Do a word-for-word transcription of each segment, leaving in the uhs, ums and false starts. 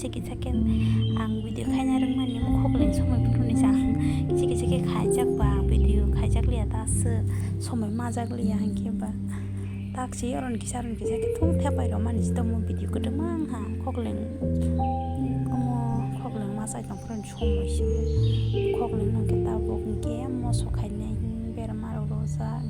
Kisa khe ang video khaina rwngmani omo khokleng somoi phuru ni jang kisa kisa khe khaijak ba ang video khaijak liya ta aswk somoi majak liya hinkhe ba tak si oron kisa oron kisa khe thung thepai rw mani si tongmo video kwtwma wngkha khokleng omo khokleng machai tong phuru ni somoi se khokleng nang khe tabuk hinkhe moso khainai berma rok rwjak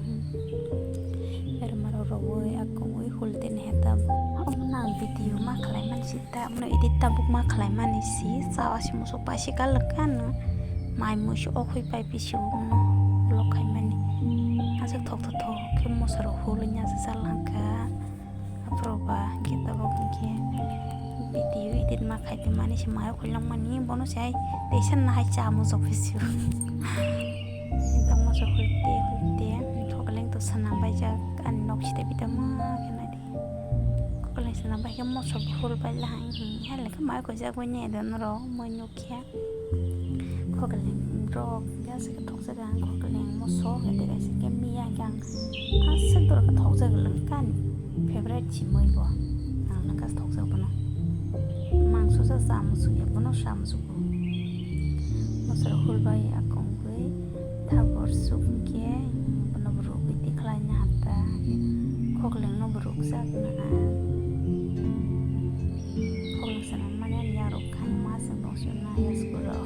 berma rok rwui akungui hul tini hetan omo nang video ma khlai mani si. Ta, bono edit tabuk ma khlai mani si, chawa si musuk pai si kalwk kha no. Mai mui si okhoi pai phi si bono vlog khai mani. Aswk thok thok thok khe moso rok hului ya sa lang kha. Aphuru ba khe tabuk khe video edit ma khai tong mani si mai okhoi lang mani bono si ai teisa na hai cha mujok phi si. Tang moso hul te hul te thok leng to sana bai jak ani nok si te bita ma khe nai. Kokoleng sana bai khe moso bo hul bai lahai, hmm, hai le khe mai ko jak bai ne don ro, moi nuk khe. Kokoleng rok ya se khe thok jak ang, kokoleng moso khe de kaisa khe miya khe ang aswk dor khe thok jak lwng kani favorite si moi bo. Ang lwng kha thok jak bono. Mangso sa sa musu ya bono sa musu ko. Moso hul bai akong bai. Tabuk suk khe bono bo rwgwi tikhlai na hapta. Khokleng no bo rwkjak na. Khokleng sana mani ani yarok khai ma se bongsi na ya school o.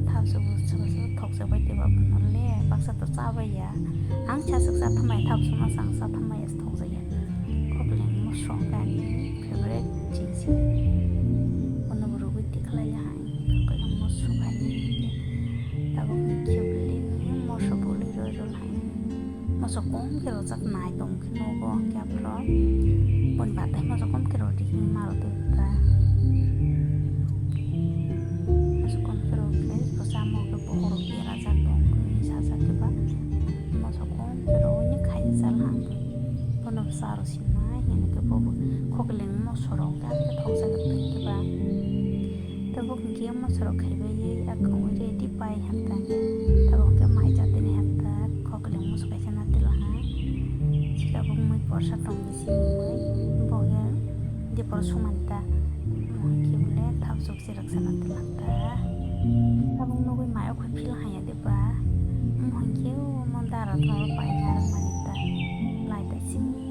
Thap suk suk suk thok suk bai tei ba bono le baksa to cha bai ya. Ang cha suk cha thamai thap suk no sang cha thamai ya thok ja ya. Khokleng mo song kani favorite jingsi. Bono bo rwgwi tikhlai ya. Kaya moso khaini tabuk ni khe bwlwi ni moso bwlwi roi rw lai moso kom khe rojak nai tong khe nogo hwnkhe aphuru boni bathai moso kom khe rodi hwnwi ma rw twi ta moso kom khe rw khe bwsa mo khe bokhorok berajak tong khe sajak khe ba moso kom khe rw hwnwi khaijak ang bono bwsa rw sinai hwnwi khe bo khokleng moso rok khe thokjagwi tong khe ba. Tabuk hwnkhe moso rok khaibai akung ready pai hamta khe tabuk hwnkhe mai jatini hamta khokleng moso kaisa na tila ha sikabuk mui porsa tong bisi mui bo khe dipor sumani ta hwnkhe bole thapsuk se rwksa na tila ta tabuk nugui mai o khe phil haya diba hwnkhe omo dara thoro pai na rwmani ta lai ta simi.